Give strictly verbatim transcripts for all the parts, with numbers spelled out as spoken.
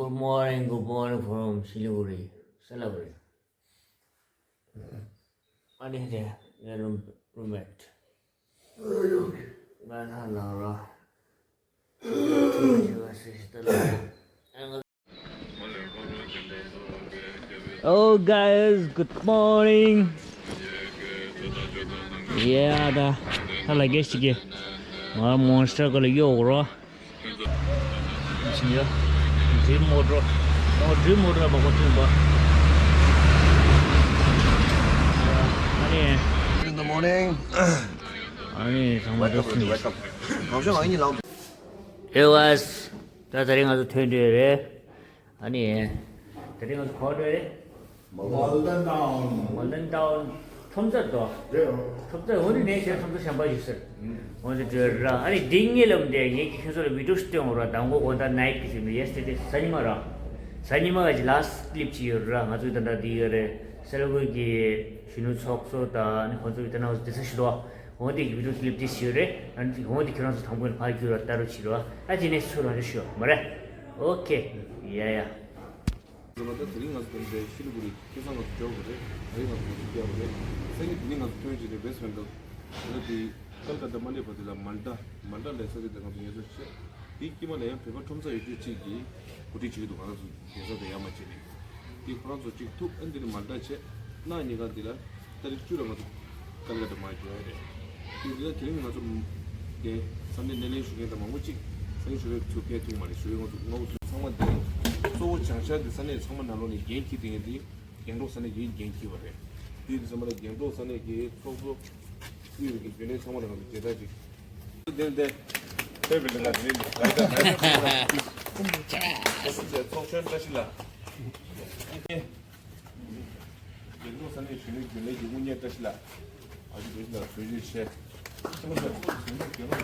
Good morning, good morning from Siliguri, Siliguri. ཨ་ནི་དེ་ངའི་རུམ་རུམ་མེཊ། ང་ནང་ལ་ར། Oh guys, good morning. Yeah, ད་ཧ་ལ་གེ་ཞིག་གེ། ང་མོན་སི་ཊར་ག་ལ་ཡོག་རོ། ཅི་ཡ། འདི་མོ་ཊ། མོ་འདི་མོ་ཊ་བ་གོ་ཐུན་པ། ཨ་ནི། In the morning. ཨ་ནི་ཚང་མ་Welcome, འགྲོ་སོང་། Welcome. གང་བྱུང་ཨ་ནི་ལངས། Hey guys, ད་ད་རིང་ང་ཚོ་ཐོན་འདོད་རེད། ཨ་ནི། ད་རིང་ང་ཚོ་ག་པར་འགྲོ་རེད། Malden Town. Malden Town. ཁྲོམ་རྩེ་དོ། རེད་འོ། ཁྲོམ་རྩེ་འོ་ནི་ནས་བྱས་ཁྲོམ་རྩེ་གཞན་པ་ཡོད་ཟེར། འོ་ནི་འགྲོ་ར། ཨ་ནི་འདི་ངེད་ལ་འདི་ངེད་ཀྱི་ཁྱོད་ཚོ་ལ་བི་ཌིའོ་སྟོན་འོ་ར། དང་པོ་གོ་ད་ནའིཊ་གི་ཞིག་ནི་ཡེ་སི་ཊར་ཌེ་གཟའ་ཉི་མ་ར། གཟའ་ཉི་མ་གི་ལཱ་སི་ཊི་ཀི་ལིབ་ཅིག་ཡོད་ར། ང་ཚོ་ད་ལྟ་འདི་ཡོད་རེད། སེ་ལ་ཀུ་གི་གཞོན་ནུ་ཚོགས་གཙོ་དང་ཨ་ནི་ཁོང་ཚོ་གི་ད་ནང་བསྡད་ས་ཞིག་འདུག་འོ་འདི་གི་བི་ཌིའོ་ཀི་ལིབ་ཅིག་ཡོད་རེད། ཨ་ནི་འོ་འདི་ཁྱོད་རང་ཚོ་དང་པོ་ནས་ཕར་བསྐྱུར་ར་ལྟ་རོགས་བྱེད་རོགས། ཨ་ཅེ་ནས་ཚུར་རང་ཚོ་ཤོད་མ་རེད། ཨོ་ཁེ། ཡ་ཡ། ཟེར་བ་ད་དེ་རིང་ང་ཚོ་དེ་འདྲའི་ཤི་ལི་གུ་རི་ཁ་སང་ང་ཚོ་འབྱོར་བ་རེད། དེ་རིང་ང་ཚོ་ང་ཚོ་བསྐྱར་བ་རེད། སང་ཉིན་དེ་ནས་ང་ཚོ་ཐོན་གྱི་རེད། West Bengal། ད་ལྟ་དེ་ཀལ་ཀ་ཏ་མ་སླེབས་བར་དེ་ལ་མལ་ཏ། མལ་ཏ་ལ་ས་ཆ་དེ་ང་ཚོ་ངལ་གསོ་བྱས། དེའི་དཀྱིལ་མ་ལ་ཡང་བོད་པ་ཁྲོམ་ས་ཡོད་རྒྱུ་གཅིག་གིས་གོ་སྒྲིག་བྱེད་ཀྱི་འདུག་ང་རང་ཚོ་རྒྱལ་ས་དེ་ཡར་མར་བྱས་ནས། དེ་ཁོ་རང་ཚོ་གཅིག་ཐུག་ཨ་ནི་དེ་ནས་མལ་ཏ་བྱས། གནངས་ཉིན་ཀ་འདི་ལ་ཏ་རིག་བཅུ་ལ་ང་ཚོ་ཀལ་ཀ་ཏ་མར་འགྲོ་ཡ་རེད། དེ་འདི་ལ་དེ་རིང་ང་ཚོ་དེ་ས་གནས་སྣེ་ལེན་ཞུ་མཁན་དང་མང་པོ་གཅིག་ས་གནས་ཞུ་བའི་ཚུར་ཕེབས་ཐུབ་མ་རེད། ཞུ་བའི་ང་ཚོ་ལྔ་པོ་ཚང་མ་དེ་གཙོ་བོ་བྱང་ཤར་གྱི་ས་གནས་ཚང་མ་ནང་ལོགས་ནས་འགན་འཁྱེར་དེ་ངས་དེ་རྒྱང་སྒྲོག་ས་གནས་ཀྱི་འགན་འཁྱེར་བ་རེད། དེ་འདི་ཚང་མ་ལ་རྒྱང་སྒྲོག་ས་གནས་ཀྱི་ཚོགས་གཙོ་དབུས་པའི་རྒྱུན་ལས་ཚང་མ་ལ་ང་ཚོ་མཇལ་དར་ཅིག་དེ་འདི་ཕེབས་པའི་ལས་ཀ་དེ་ནི་ལ་ཡི་ད་ལ་ཡི་ད་ཚོགས་གཞོན་བཀྲ་ཤིས་ལགས། རྒྱལ་ཡོངས་ས་གནས་གཞོན་ནུའི་རྒྱུན་ལས་ཀྱི་དབུ་བརྙེས་བཀྲ་ཤིས་ལགས། ཨ་ཅེ་བཀྲ་ཤིས་ལགས་གྲོས་ཆོད་བཤད། ཚང་མ་ལ་གཟིགས་མོ་རྒྱལ་ལོ།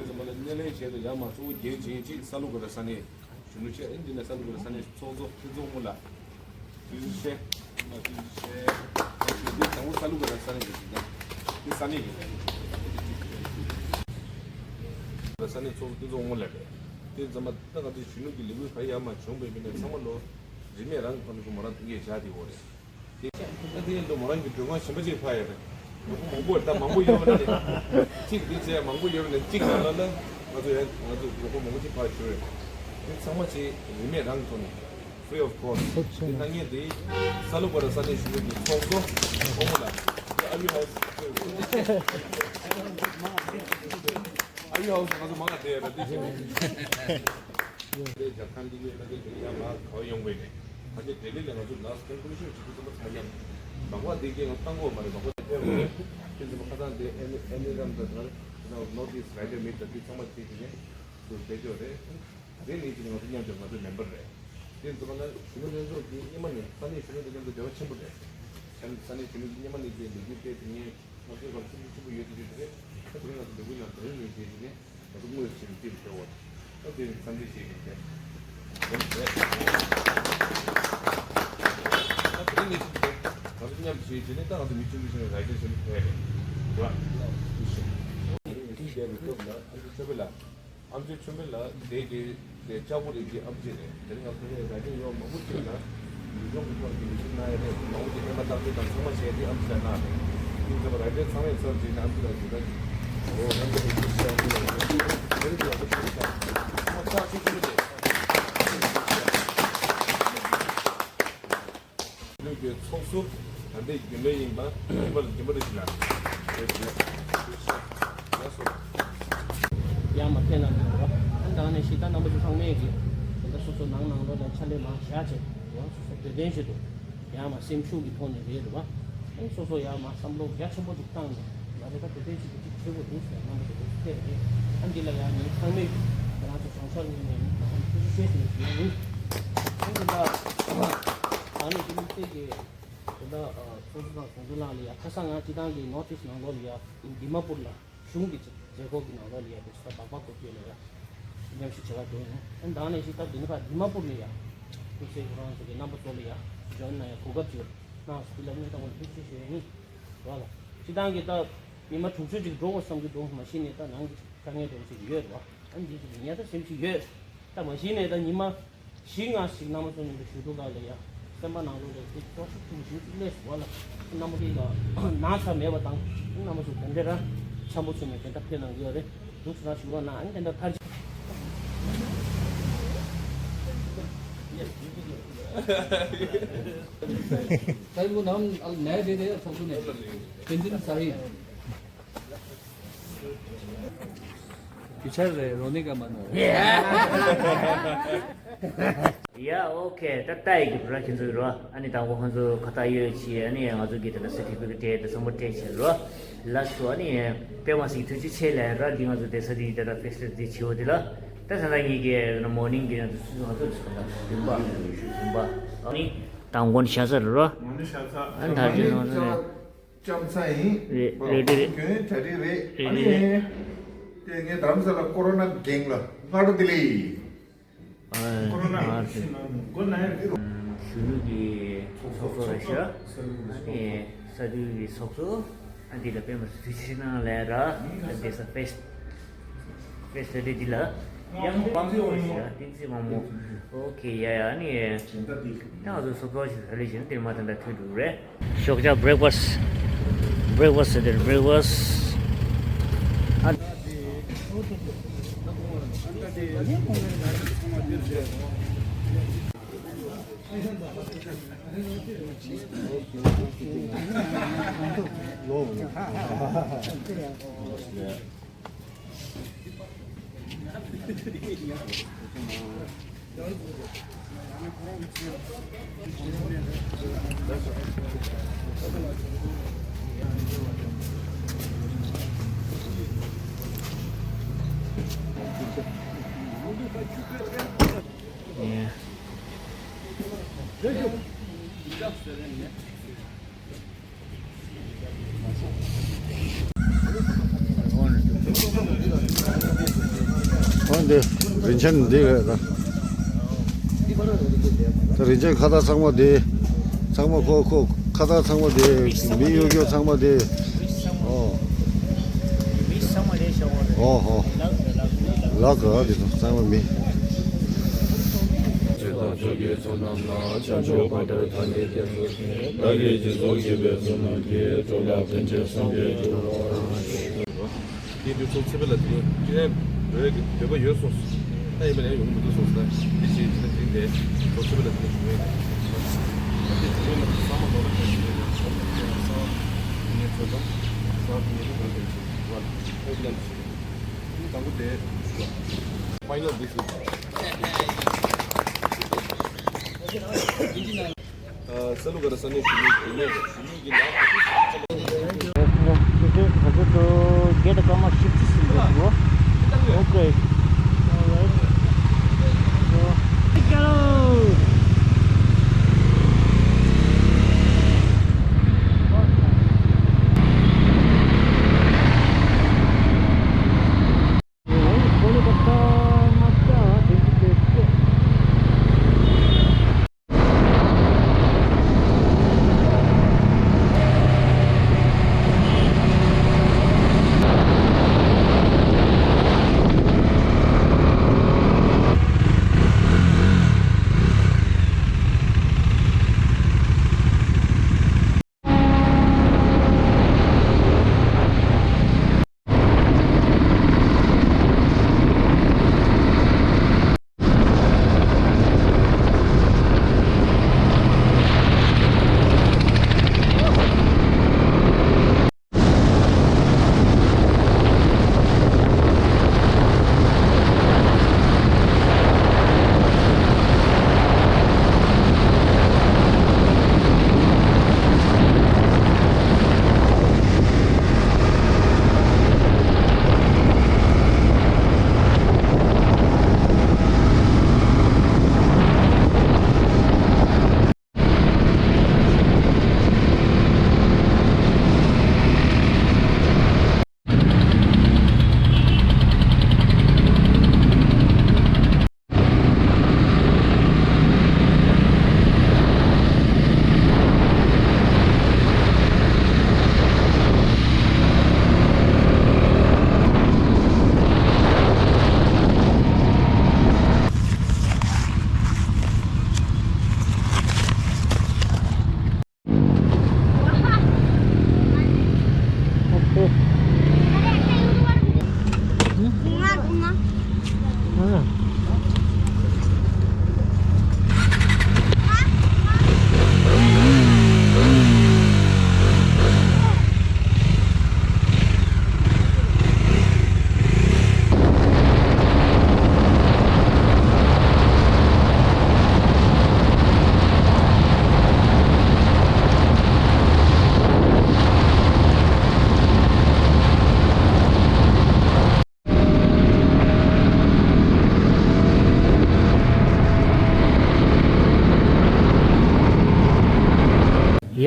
ཚང་མ་ལ་སྣེ་ལེན་བྱས་ཏེ་ཡར་མར་གཙོ་བོ་འགན་བྱེད་ཅིག་ས་ལུ་ག་ར་ས་གནས་གཞོན་ནུ་བཅས་ཨིན་འདི་ནས་ས་ལུ་ག་ར་ས་གནས་ཚོགས་གཙོ་ཕུན་ཚོགས་དངོས་ལགས། དེ་བཞིན་ཤེས། མ་དེ་བཞིན་ཤེས། ད་ཞུ་དེ་དང་པོ་ས་ལུ་ག་ར་ས་གནས་ཀྱི་ཞིག་ན། དེ་ས་གནས་ཀྱི། ས་གནས་ཚོགས་གཙོ་དངོས་ལ་རེད། དེ་ཚང་མ་ད་ག་ཚོད་གཞོན་ནུ་གི་ལས་འགུལ་ག་ཡར་མར་བྱུང་བའི་མི་སྣ་ཚང་མ་ལོ། རིན་མེད་རང་གི་ཕ་མི་ཚོ་མོ་རང་ཐུག་ཡས་བཞག་དེ་འོ་རེད། དེ་ད་དེ་ཡིན་དུ་མོ་རང་གི་མགྲོན་ཁང་གཞན་པ་ཅིག་ཕར་ཡོད་རེད། མགྱོགས་པོ་མང་པོ་ད་མང་པོ་ཡོད་པ་ན་ནི། གཅིག་དེ་བྱས་མང་པོ་ཡོད་པ་ན་གཅིག་ནང་ལ་ལ་ང་ཚོ་ཡང་ང་ཚོ་མགྱོགས་པོ་མང་པོ་ཅིག་ཕར་ཞུ་རེད། དེ་ཚང་མ་ཅིག་རིན་མེད་རང་གི་ཐོག་ནས། Free of cost. དེ་གནང་མཁན་དེ་ས་ལུ་པ་ར་ས་གནས་གཞོན་ནུ་གི་ཚོགས་གཙོ་ཁོང་ལ་དེ་ཨ་ཡུ་ཧའོ་སི་ཨ་ཡུ་ཧའོ་སི་ང་ཚོ་མང་ང་བསྡད་ཡོད་ལ་དེ་བཞིན་དེ་རྒྱལ་ཁབ་འདི་གའི་ལ་དེ་དེ་ཡང་ང་ག་བ་ཡོང་བས་ནས་ང་ཚོ་ལྡི་ལི་ལ་ང་ཚོ་ལ་སི་ཁན་ཀོ་མི་ཤོན་བྱེད་དུས་ཙམ་པ་ཚང་མ་མཉམ་མང་བ་དེ་གའི་ང་བཏང་གོ་མ་རེད། མང་བ་དེ་ཕེབས་ཡོད་རེད། དེ་ཚོ་ཁ་སང་དེ་ཨེ་ནི་ཨེ་ནི་རམ་དང་ང་ཚོ་North East Rider Meet དང་དེ་ཚང་མ་བྱེད་དེ་ནས་ཚུར་བསྡད་ཡོད་རེད། དེ་ནི་ཅིག་ང་ཚོ་མཉམ་དུ་ང་ཚོ་མེམ་བར་རེད། དེ་ཚོ་ན་གཞོན་ནུ་ལྷན་ཚོགས་ཀྱི་སྔོན་མ་ནས་ས་གནས་གཞོན་ནུ་དང་མཉམ་དུ་འབྲེལ་བ་ཆེན་པོ་རེད། ས་གནས་གཞོན་ནུ་གྱི་སྔོན་མ་ནས་ཀྱི་ལས་འགུལ་སྤེལ་དེ་ངས་ང་ཚོའི་བར་ཆུང་ཆུང་ཆེན་པོ་ཡོད་དེ་ཡོད་དེ་རེད། ད་དེ་རིང་ང་ཚོ་ལས་འགུལ་ནང་དོན་ཡོད་དེ་དེ་ནས་ང་ཚོ་དངོས་སུ་བྱེད་དེ་འབྲེལ་བ་ད་དེ་རིང་འཚམས་འདྲི་བྱེད་ཀྱི་རེད། ད་དེ་རིང་ནས་ཅིག་དེ་ང་ཚོ་མཉམ་དུ་བྱེད་དེ་ནས་ད་ང་ཚོ་མི་ཆུང་ཆུང་ཆུང་ར་ཅན་ཆེན་པོ་ཕེབས་རེད། དེ་ར་དེ་ཤེས་དེ་རིང་ང་ཚོ་ཆོས་པའི་ལ། ཨམ་ཆི་ཆོས་འཕེལ་ལགས་དེ་གི་དེ་ལྕགས་པོ་རེད་ཀྱི་ཨམ་ཆི་རེད། དེ་རིང་ང་ཚོ་ནས་ར་ཏི་ཡོ་མང་པོ་ཅིག་ལ་མི་ལྗོངས་ཀྱི་ཐོག་གི་ལས་འགུལ་གནང་ཡ་རེད། མང་པོ་ཅིག་སྨན་པ་བརྟག་དཔྱད་དང་ཚང་མ་བྱས་ཏེ་ཨམ་ཆི་ལ་གནང་རེད། དེ་ཚོ་ར་ཏི་ཚང་མས་ཚོར་བྱས་ནས་ཨམ་ཆི་ལ་ཞུ་ད་འོ་ཨམ་ཆི་ལ་ཞུ་ཞུ་ཞུ་ལ་ཞུ་དེ་རིང་ལ་ཞུ་ཞུ་ཞུ་ཚང་མ་ཕྱག་ཤུགས་ཆེན་པོ་བྱས། གཞོན་ནུ་གི་ཚོགས་ཟུར་ད་ལྟའི་རྒྱུན་ལས་ཡིན་པ་རྒྱུན་པ་རྒྱུན་པ་རེ་ཞིག་ལ་རེད་ཞུ་ཡ་སོ། ཡང་མ་ཕན་ན་མི་འགྲོ་བ། ཨ་ནི་ད་ནས་ཤི་ད་རྣམ་པ་ཚོ་ཚང་མས་ཀྱི་དེ་འདྲ་སོ་སོ་ནང་ནང་ལོགས་ལ་ཕྱག་ལས་མང་བཞག་བྱས་རོ། སོ་སོ་དོ་དན་ཞིག་ཏུ་ཡང་མ་སེམས་ཤུགས་ཀྱི་ཐོག་ནས་རེད་རེད་བ། ཨ་ནི་སོ་སོ་ཡང་མ་བསམ་བློ་རྒྱ་ཆེན་པོ་ཅིག་བཏང་ནས་ང་རེ་ད་དོ་དན་ཞིག་གི་ཅིག་བྱེད་དགོས་འདུག་ཟེར་རྣམ་པ་ཚོ་དེ་ཚོ་ཐད་རེད། ཨ་ནི་འདི་ལ་ཡང་ངས་ཚང་མས་ཁྱེད་རང་ཚོ་བྱང་ཤར་ངོས་ནས་ཐུགས་རྗེ་ཆེ་ཞུ་ཡ་ཡིན། ཨ་ནི་འདི་ལ་ད་ནས་ཀྱི་དམིགས་བསལ་གྱི། དེ་འདྲ་ཚོགས་གཙོ་དང་ཟུང་འབྲེལ་ལ་ཡ་ཁ་སང་ང་སྤྱི་བཏང་གི་North East ནང་ལོགས་ལ་ཡ་འདི་མ་པུར་ལ་གཞུང་གི་མཛད་སྒོ་གི་ནང་ལོགས་ལ་ཡ་དེ་ཚོ་ད་སྦག་སྦག་གོ་སྐྱོད་ལ་ཡ་མཉམ་ཞུགས་བྱེད་ག་འགྲོ་ཡིན། ཨ་ནི་ད་ནས་ཤི་ད་འདི་ནི་ཕ་འདི་མ་པུར་ལ་ཡ་དམིགས་བསལ་ཁོ་རང་ཚོ་གི་རྣམ་པ་ཚོ་ལ་ཡ་འཇོན་ན་ཡ་གོ་སྐབས་ཅིག་གནང་སོང་། འདི་ལ་སྙིང་ཐག་པ་ནས་ཐུགས་རྗེ་ཆེ་ཞུ་ཡ་ཡིན། ར་ལ་སྤྱི་བཏང་གི་ད་ཉི་མ་དྲུག་ཅུ་ཅིག་འགྲོ་དགོས་བསམ་གྱི་འདུག་མ་གཞི་ནས་ད་ནང་གི་དཀའ་ངལ་དེ་ཚོ་ཡོད་རེད་བ། ཨ་ནི་འདི་ཚོ་ཉལ་ས་སེམས་ཤིག་ཡོད། ད་མ་གཞི་ནས་ད་ཉི་མ་བཞི་ལྔ་ཞིག་རྣམ་པ་ཚོ་མཉམ་དུ་བཞུགས་འདུག་ག་ལ་ཡ། སེམས་པ་ནང་ལོགས་ལ་དེ་ཚོགས་ཤིག་ཐུག་ཞུ་ཅིག་སླེབས་སོང་བ་ལ། རྣམ་པ་གཉིས་ལ་ན་ཚ་མེད་པ་དང་། རྣམ་པ་ཚོ་དེ་འདྲ་ར་འཆམ་པོ་བྱས་ནས་དེ་འདྲ་ཕེབས་གནང་གི་ཡོད་རེད། འདུག་སེ་ན་བཞུགས་རོགས་གནང་། ཨ་ནི་དེ་འདྲ་ཐར་ཅིག साहब, वो नाम नया दे दे, सब सुने। तेंजिन शाही। पीछे रे, रोने का मन हो रहा है। ཡ། ཨོ་ཁེ། ད་ལྟ་ཡི་གི་བུ་ར་ཁྱེད་ཚོ་རོ། ཨ་ནི་དང་པོ་ཁོང་ཚོ་ཁ་བཏགས་ཡོད་ཅི། ཨ་ནི་ང་ཚོ་གི་ད་ལྟ་སེ་ཊི་ཕི་ཀེ་ཊི་དེ་ཚང་མ་སྤྲད་བྱས་རོ། ལ་སུ་ཨ་ནི་པད་མ་སི་ཐུགས་རྗེ་ཆེ་ལབ་ར། འདི་ང་ཚོ་དེ་ས་དེ་ད་ལྟ་ཕེ་སི་ཊི་དེ་བྱེད་འོ་དེ་ལ། ད་ད་ལྟ་ངེད་ཀྱི་མོར་ནིང་གི་ང་ཚོ་སུ་ང་ཚོ་ཚོ་ད་བདུན་པ་བདུན་པ། ཨ་ནི་དང་པོ་ནི་ཤ་ཚ་རེད་རོ། ཨ་ནི་ད་ཅི་ནང་ཚོ་ནི་ལྕམ་ཚ་ཡིན། རེད་རེད་རེད། ཁྱོད་གྲ་སྒྲིག་རེད། རེད་ཨ་ནི་རེད། དེ་ངས་རྡ་རམ་ས་ལ་ཀོ་རོ་ན་གེང་ལ་སྔ་དྲོ་བདེ་ལེགས། ཨ་ཀོ་རོ་ན་ཨ་རེད། གཞོན་ནུ་གི་ཚོགས་གཙོ་རེད་ཤག་ཨ་ནི་ས་འཐུས་ཀྱི་ཚོགས་གཙོ། ཨ་འདི་ལ་པད་མ་སི་ཐུགས་རྗེ་ཆེ་གནང་ལབ་ར། ཨ་འདི་ས་ཕེ་སི་ཕེ་སི་ཊི་དེ་འདི་ལ་ཡང་བང་མཛོད་ཤག་བསྟན་འཛིན་དམངས་མོ། ཨོ་ཁེ། ཡ་ཡ། ཨ་ནི་ད་ང་ཚོ་ཚོགས་གཙོ་ཞིག་ཧ་ལས་བཞིན་དེར་མ་ད་ད་ཐོན་འགྲོ་རེད། ཞོགས་ཇ་བྷི་རེག་ཕ་སི་ཊི། བྷི་རེག་ཕ་སི་ཊི་ཟེར་དེར་བྷི་རེག་ཕ་སི་ཊི། ཨ། འོན་ཏེ་རིན་ཆེན་འདི་རེད་ད། ད་རིན་ཆེན་ཁ་བཏགས་ཚང་མ་འདི། ཚང་མ་ཁོ་ཁོ་ཁ་བཏགས་ཚང་མ་འདི། མི་གཡོག་གྱོག་ཚང་མ་འདི། ཨོ། ཨོ་ཧོ། ལག་ག་འདི་ཚོ་ཚང་མ་མི། བདག་གིས་སྦྱིན་སོགས་བགྱིས་པའི་བསོད་ནམས་ཀྱིས། འགྲོ་ལ་ཕན་ཕྱིར་སངས་རྒྱས་འགྱུར་བར་ཤོག་དེ་དུས་ཚོད་ཚེ་འཕེལ་ལ་དེ་རིང་ཅི་རེད་འདོད་ཀྱི་འདོད་པ་ཡོད་སོང་། ད་ཡིན་པ་ལས་ཡོང་གི་མི་འདུག་སོང་ཟེར། དེ་བྱས་ཅི་ན་དེ་རིང་དེ་ཚོད་ཚེ་འཕེལ་ལ་དེ་རིང་བྱུང་ཡོད། ད་དེ་ཚེ་འཕེལ་ལ་གསང་བ་ནོར་ལ་ཁ་ཤས་ཡོད་ན་ཚོར་བ་ཡང་གསང་བ་དེ་ངས་ཚོད་དང་གསང་བ་དེ་ངས་དེ་ནང་དེ་བྱས་བ་ལ་ཨེ་ཁྱེད་རང་དེ་བྱས། དེ་དང་པོ་དེ་ཕའི་ནལ་དེ་ཚོ། ཨ། ས་ལུ་ག་ར་ས་གནས་ཞུ་མི་དེ་ནས་ཞུ་མི་གི་ལ་ཁ་ཐུག་ཞུ་མི་ཚ་ལ། Get a comma shift symbol. Okay. All right. So, hello.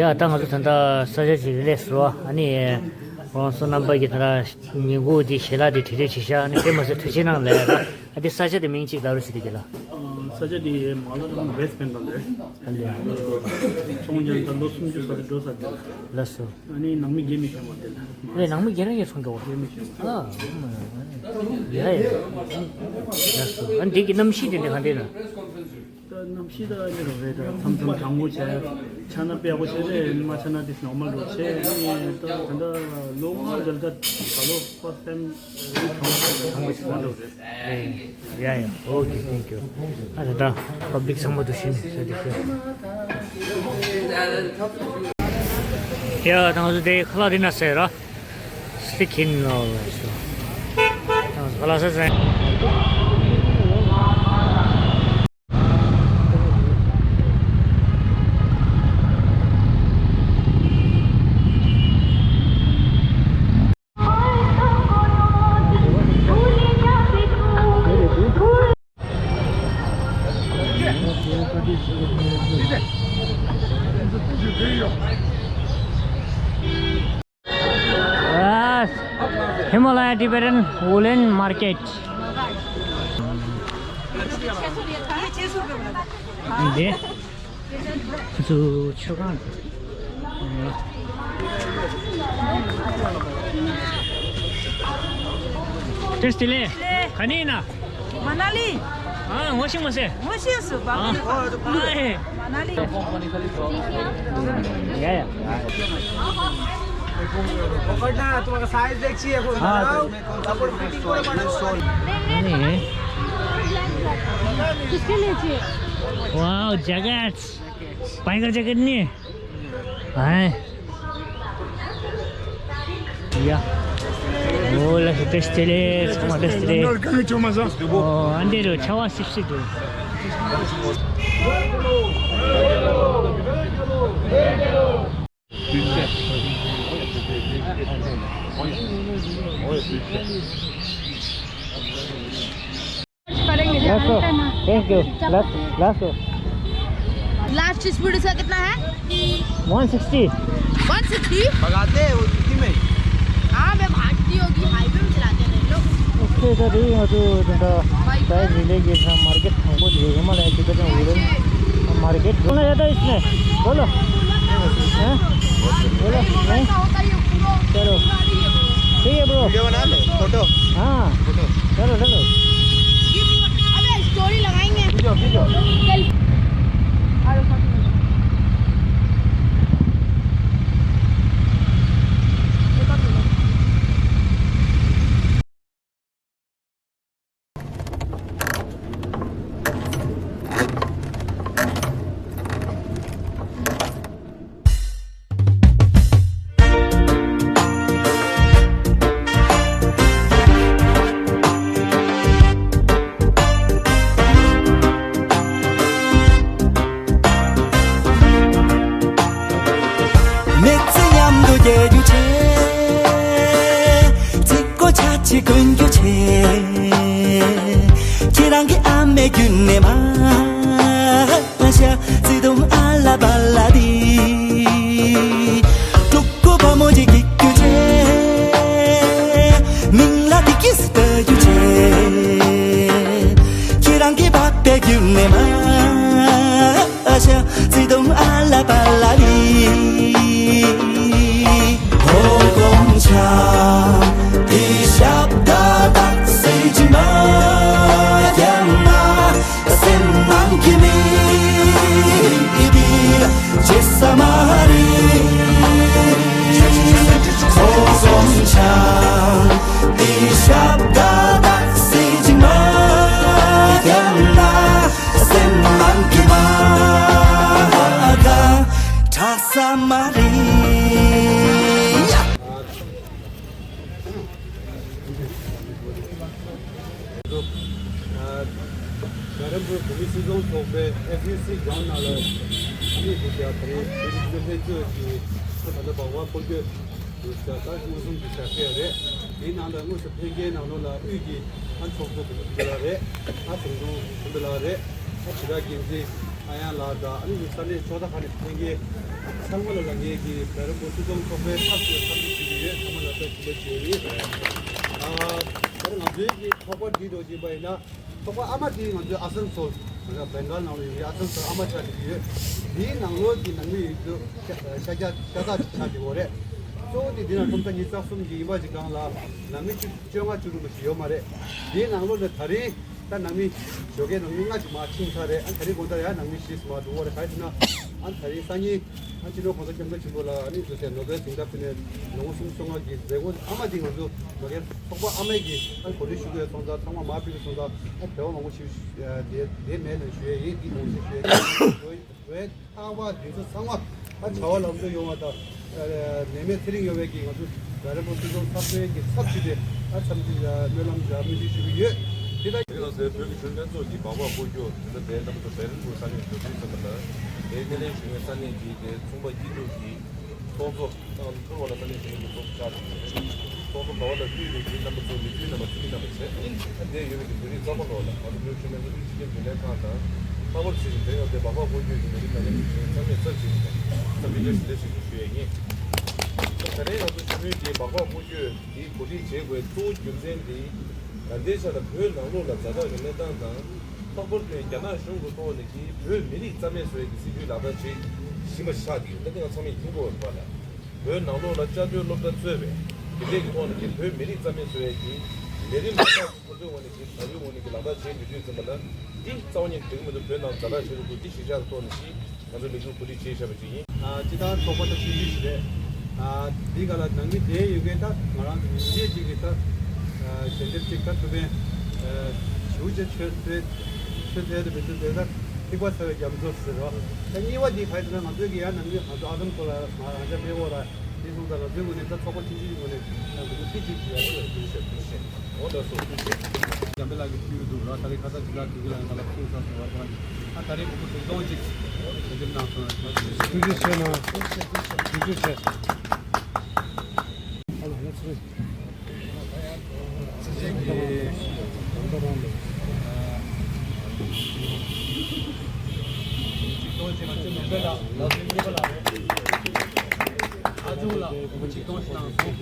ཡ་ད་ང་ཚོ་ད་ལྟ་ས་ཆ་ཅིག་རེད་ཟེར་བ། ཨ་ནི་ཁོང་ཚོ་རྣམ་པ་གི་ད་ལྟ་ཉིན་གུང་དེ་ཞལ་ལག་དེ་དྲི་རེས་བྱེད་ཤག་ཨ་ནི་དེ་མ་ཟད་ཐུགས་རྗེ་གནང་ལབ་ཡ། ད་ཨ་དེ་ས་ཆ་དེ་མིང་ཅིག་ལབ་རོགས་བྱེད་དེ་དེ་ལ། ས་ཆ་དེ་མ་ལ་རང་བེས་བེན་གལ་རེད། ཨ་ལས། ཚོང་ཅན་ད་ལོ་སུམ་ཅུ་ས་རེ་འགྲོ་ས་དེ་ལ། ལགས་སོ། ཨ་ནི་ནང་མི་རྒན་མི་ཤོང་བ་དེ་ལ། རེད། ནང་མི་རྒན་རང་ཡོད་སོང་འགྲོ་བ། རྒན་མི་ཤོང་། ཨ། ཡ་ཡ། ལགས་སོ། ཨ་འདི་གི་གནམ་གཤིས་དེ་འདྲ་ག་འདྲ་ན། ད་གནམ་གཤིས་ད་ཨ་ནི་རོ་རེད། ད་མཚམས་མཚམས་གྲང་མོ་བྱས། ཆ་ན་དཔེ་ཡག་པོ་བྱས་རེད། མ་ཆ་ན་དེ་ནོར་མལ་རོ་བྱས། ཨ་ནི་ད་ད་ལྟ་ལོ་ལྔ་རེད། ད་ད་ལོ་ཧྥར་སི་ཊའིམ་གྲང་མོ་ཞིག་ཡོང་འགྲོ་རེད། ཡ་ཡ། ཨོ་ཁེ། ཐེང་ཀྱུ། ཨ་ད་ད་པབ་ལིག་ཚང་མ་དུ་ཤིན་ས་དེ་ཤོད། ཡ་ད་ང་ཚོ་དེ་ཁ་ལག་དེ་ན་ཟེར་ར། སི་ཁིན་ལོ་ལ་ཤོ། ད་ང་ཚོ་ཁ་ལག་ཟ་ཟ། Himalaya Tibetan Woolen Market. འདི་ཁོ་ཚོ་མཆོད་ཁང་རེད། བཀྲ་ཤིས་བདེ་ལེགས། ག་ནས་ཡིན་ན། མ་ན་ལི། ཨ་ངོ་ཤེས་མ་སོང་། ངོ་ཤེས་སོང་། ཨ་ཨ་ཨེ། མ་ན་ལི། ཡ་ཡ། पकड़ना है, तुम्हारा साइज देखिए, हाँ। कपड़ फिटिंग को बना दो। नहीं। किसके लिए चाहिए? Wow, jackets. बाइकर जैकेट नहीं है? ཡ། ཨོ་ལགས་སོ། བཀྲ་ཤིས་བདེ་ལེགས། ཚང་མ་བཀྲ་ཤིས་བདེ་ལེགས། ཨོ་ཨ་འདི་རུ་ཆ་བ་སིབ་སིབ་འདུག करेंगे। लास्ट हो। Thank you. लास्ट, लास्ट हो। लास्ट इस वीडियो का कितना है? One sixty. One sixty? भगाते हैं वो इसी में। हाँ, मैं भागती होगी, हाईवे में चलाते हैं लोग। उसके इधर ही हो तो इधर बाइक साइड पर। रिले के साथ मार्केट हमको ये हिमालय की तरफ उड़े। मार्केट बोला जाता है इसमें। बोलो। हैं? बोलो। नहीं? चलो। ठीक है ब्रो। वीडियो बना ले, फोटो। हाँ। फोटो। चलो, चलो। अबे स्टोरी लगाएंगे। खींचो, खींचो। चल। མི་ཚེ་མཉམ་དུ་སྐྱེལ་རྒྱུ་བྱས། ཚིག་གོ་ཆ་ཆེ་གོན་རྒྱུ་བྱས། ཁྱེད་རང་གི་ཨ་མའི་རྒྱུད་ནས་མ་ཤ་བརྩེ་དུང་ཨ་ལ་པ་ལ་དི། ཕྲུ་གུ་བུ་མོ་ཅིག་སྐྱེ་རྒྱུ་བྱས། མིང་ལ་དི་ཀིས་ལྟ་རྒྱུ་བྱས། ཁྱེད་རང་གི་པ་པའི་རྒྱུད་ནས་མ་ཤ་བརྩེ་དུང་ཨ་ལ་པ་ལ་དི། ཧོ་གོང་ཆ་དི་ཞབས་ད་དག་སེ་ཇི་མ་ཡང་ན། སེམས་ནང་གི་མི་འདི་ལ་བརྗེད་ས་མ་རེད། ཁོ་སོང་ཆ་འདི་ཞབས་ད་དག་སེ་ཇི་མ་ཡང་ན། སེམས་ནང་གི་མ་ག་དྲག་ས་མ་རེད། རྒྱལ་རབས་བོད་མི་སྤྱི་མཐུན་ཚོགས་པའི་ཨེ་ཕི་སི་ལྗང་ནང་ལ་ཨ་ནི་དེ་རྒྱ་དེ་རིང་དེ་རིང་དེ་ལྷན་རྒྱས་ཀྱི་ད་ལྟ་བག་བག་འཁོར་སྐྱོད་དུ་ད་ལྟ་མངོན་སུམ་གྱི་བྱ་སྤྱོད་རེད། དེའི་ནང་ལ་དངོས་སུ་ཕེབས་མཁན་ནང་ལོགས་ལ་དབུས་ཀྱི་ཨ་ཚོགས་གཙོ་བུ་ཁྲིད་ལགས་རེད། ཨ་ཚོགས་གཙོ་བུ་ཁྲིད་ལགས་རེད། ཨ་དྲི་ར་འགན་འཛིན་ཨ་ཡང་ལགས་དང་ཨ་ནི་ས་གནས་ཕྱོགས་མཐའ་ཁག་ནས་ཕེབས་མཁན་ ཚང་མ་ལ་ལ་ངེད་ཀྱི་བེ་རམ་པུར་སྲིད་སྐྱོང་ཚོགས་པའི་ཚབ་ཏུ་འཚམས་འདྲི་ཞུ་གི་ཡོད། ཚང་མ་ལ་བཀྲ་ཤིས་བདེ་ལེགས་ཞུ་ཡི་ཡོད། ཨ་ད་ང་ཚོའི་གི་ཚོགས་པ་འདི་འདྲ་ཅིག་ཡིན་པ་ཡིན་ན། ཚོགས་པ་ཨ་མ་དེ་ང་ཚོའི་ཨ་སན་སོལ། ང་ཚོ་བེང་གལ་ནང་ལ་ཡོད་པའི་ཨ་སན་སོལ་ཨ་མ་ཆགས་ཀྱི་ཡོད། དེའི་ནང་ལོགས་ཀྱི་ནང་མི་ཡོད་དུ་ཤ་ཤ་ཤ་སྟག་ཅིག་ཆགས་ཀྱི་ཡོད་རེད། གཙོ་བོ་དེ་དེ་ནང་ཁྲོམ་ས་ཉི་ཤུ་རྩ་གསུམ་གྱི་ཡིན་པ་ཅིག་སྒང་ལ་ནང་མི་བཅུ་བཅོ་ལྔ་བཅུ་དྲུག་པ་ཞིག་ཡོད་མ་རེད། དེའི་ནང་ལོགས་ནས་ད་རེས་ད་ནང་མི་ཞོགས་ཀའི་ནང་མི་ལྔ་ཅིག་མར་ཕྱིན་ཚར་རེད། ཨ་ད་རེས་དགོང་དག་ཡང་ནང་མི་བཞི་ཙམ་མར་འགྲོ་གི་རེད། ག་རེ་ཟེར་ན་ཨ་ད་རེས་སང་ཉིན། ཨ་སྤྱི་ནོར་གོང་ས་སྐྱབས་མགོན་ཆེན་པོ་ལ་ཨ་ནི་ཟེར་ནོ་བེལ་གཟེངས་རྟགས་ཕུལ་ནས་ལོ་ངོ་སུམ་ཅུ་སོ་ལྔ་གི་མཛད་སྒོ་ཨ་མ་འདི་ང་ཚོ་མ་གིར་ཚོགས་པ་ཨ་མའི་གི་ཨ་གོ་སྒྲིག་ཞུ་དགོས་སོང་ཙང་ཚང་མ་མར་ཕུལ་སོང་ཙང་ཨ་དེ་བ་མང་པོ་ཞིག་དེ་དེ་མེད་ནས་ཞུ་ཡས་ཡིན། འདི་མང་པོ་ཞིག་ཞུ་ཡས་ཡིན། ཨ་བ་འདི་ཚོ་ཚང་མ་ཨ་བྱ་བ་ལམ་འགྲོ་ཡོང་བ་དང་ནད་མེད་ཚེ་རིང་ཡོང་བའི་གི་ང་ཚོ་རྒྱ་རི་པོ་སྲིད་སྐྱོང་ཚབ་མཚོན་གྱི་ཚབ་ཞུས་ཏེ་ཨ་འཚམས་འདྲི་སྨོན་ལམ་སྨོན་འདུན་ཞུ་གི་ཡོད། དེ་ལ་དེ་ལ་ཟེར་བོད་ཀྱི་གཞོན་ལྷན་ཚོགས་ཀྱི་སྦག་སྦག་སྐོར་སྐྱོད་དེ་འདྲ་དེ་རྣམ་པ་ཚོ་བེ་རན་པུར་ས་གནས་འབྱོར་དུས་ཙམ་པ་ལ་དེའི་སྣེ་ལེན་ཞུ་མཁན་ས་གནས་ཀྱི་དེ་ཚོང་པ་སྐྱིད་སྡུག་གི་ཚོགས་གཙོ་དང་ཐུར་བ་ལ་ས་གནས་གཞོན་ནུ་ཚོགས་གཙོ་བཅར་ཏེ་ཚོགས་གཙོ་ཟླ་བ་ལ་དབུས་པའི་གི་རྣམ་པ་ཚོ་མི་བུ་རྣམ་པ་ཚོ་མི་རྣམ་པ་བྱས་ཨ་འདིར་ཡོད་པའི་གི་བོད་རིགས་ཚང་མ་ལོག་ལ་ང་ཚོ་བོད་ཕྱི་ནང་ཚོགས་པའི་སྤྱི་ཁྱབ་རྒྱུན་ལས་ཁང་དང་ལྷག་པར་དུ་དེ་ཡང་དེ་སྦག་སྦག་སྐོར་སྐྱོད་ཀྱི་མི་རིགས་ནང་ལས་ཚང་མས་ཚབ་ཞུས་ནས་ཚབ་མི་བཀྲ་ཤིས་བདེ་ལེགས་ཞུ་ཞུ་ཡས་ཡིན། ད་རེས་ང་ཚོ་ཆུ་མོའི་དེ་སྦག་སྦག་སྐོར་སྐྱོད་དེའི་གོ་སྒྲིག་བྱེད་དགོས་གཙོ་བོ་རྒྱུ་མཚན་དེ་ད་ལྟའི་ཆ་ལ་བོད་ནང་ལོགས་ལ་ཛ་དྲག་གི་གནས་སྟངས་དང་། ལྷག་པར་དུ་རྒྱ་ནག་གཞུང་གི་ཐོག་ནས་ཀྱིས་བོད་མི་རིགས་རྩ་མེད་བཟོ་ཡས་ཀྱི་སྲིད་ཇུས་ལག་བསྟར་བྱེད་བཞིན་པ་ཆགས་ཀྱི་ཡོད། ད་དེ་ང་ཚང་མས་མཁྱེན་གྱི་ཡོད་རེད་པ་ལ། བོད་ནང་ལོགས་ལ་བཅའ་སྡོད་སློབ་གྲྭ་གཙོས་པའི་དེ་འདྲས་ཀྱི་ཐོག་ནས་ཀྱིས་བོད་མི་རིགས་རྩ་མེད་བཟོ་ཡས་ཀྱི་ལས་རིམ་ཁག་ཁོ་ཚོའི་ངོས་ནས་ཀྱིས་བལ་ཡུལ་ངོས་ནས་ཀྱིས་ལག་བསྟར་བྱེད་ཡོད་དུས་ཙམ་པ་ལ་འདི་རྩ་བ་ཉིད་འགྲིག་མི་འདུག་བོད་ནང་ཛ་དྲག་བྱེད་དགོས་འདུག་འདི་གཞིར་བཞག་གི་ཐོག་ནས་ཀྱིས། ང་ཚོ་ལས་འགུལ་གོ་སྒྲིག་བྱས་བཞག་པ་ཅིག་ཡིན། ཨ་སྤྱི་བཏང་ཚོགས་པ་དང་ཆུང་ཆུང་ཞིག་རེད། ཨ་འདི་ག་ལ་ནང་མི་དེ་ཡོད་མཁན་ད་ང་རང་ཚོ་མི་སྒེར་གཅིག་གིས་ད་ཨ་ཞལ་འདེབས་གཅིག་ད་ཐུབ་པའི་ཨ་ཞུ་བྱེད་ཆོས་ཐོས་ཆོས་ཐོས་དེ་མི་ཐོས་དེ་ད་ཐིགས་པ་ཚ་བའི་རྒྱ་མཚོ་ཟེར་རོ། ད་གཉིས་པ་འདི་ག་རེ་ཟེར་ན་ང་ཚོའི་གི་ཡང་ནང་མི་ང་ཚོ་ཨ་དམ་ཚོ་ལ་ང་རང་ཅག་སྤེལ་འོག་ལ། དེ་སོང་ཙང་ང་ཚོའི་ངོས་ནས་ད་ཚོགས་པ་ཆུང་ཆུང་གི་ངོས་ནས་ད་ང་ཚོ་ཚིག་གཅིག་ཅིག་ཡར་ཞུ་ཞུ་ཞུ་ཞུ། འོ་ད་སོ་ཐུགས་རྗེ་ཆེ། འཇམ་དཔལ་ལགས་ཀྱིས་ཕུལ་གྱི་འདུག་ར། ད་རེས་ཁ་སང་དེ་ལ་དེ་གི་ལ་ང་ལ་ཕུལ་ཚར་སོང་བ་དང་། ཨ་ད་རེས་མི་འབོར་དྲུག་སྟོང་ཅིག་ཞལ་འདེབས་གནང་སོང་། ཐུགས་རྗེ་ཆེ་གནང་། ཐུགས་རྗེ་ཆེ། ཨ་ལ་ང་ཚོ་རེད། ཚེ་ཆེན་གྱི་ཨ་ཚིག་ཐོག་ཅིག་ང་ཚོའི་ནང་པའི་ལ་ལ་ཚོའི་གཉིས་པ་ལ་ཨ་ཅུང་ལ་ཆིག་སྟོང་ཞིག་དང་སོང་།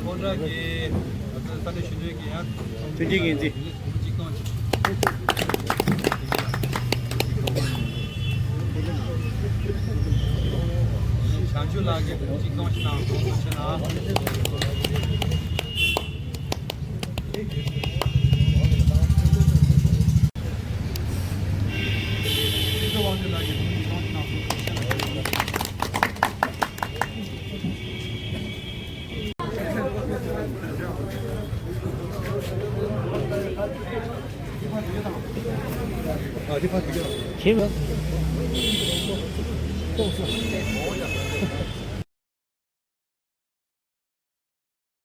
ཁོང་རང་གི་ང་ཚོའི་ས་གནས་གཞོན་ནུའི་གི་ཡང་མཐུན་རྐྱེན་ངན་འཛི། ཆིག་སྟོང་ཅིག་བྱང་ཆུབ་ལགས་ཀྱི་ཆིག་སྟོང་ཞིག་དང་སོང་། ཆེ་ན། ཁྱེད།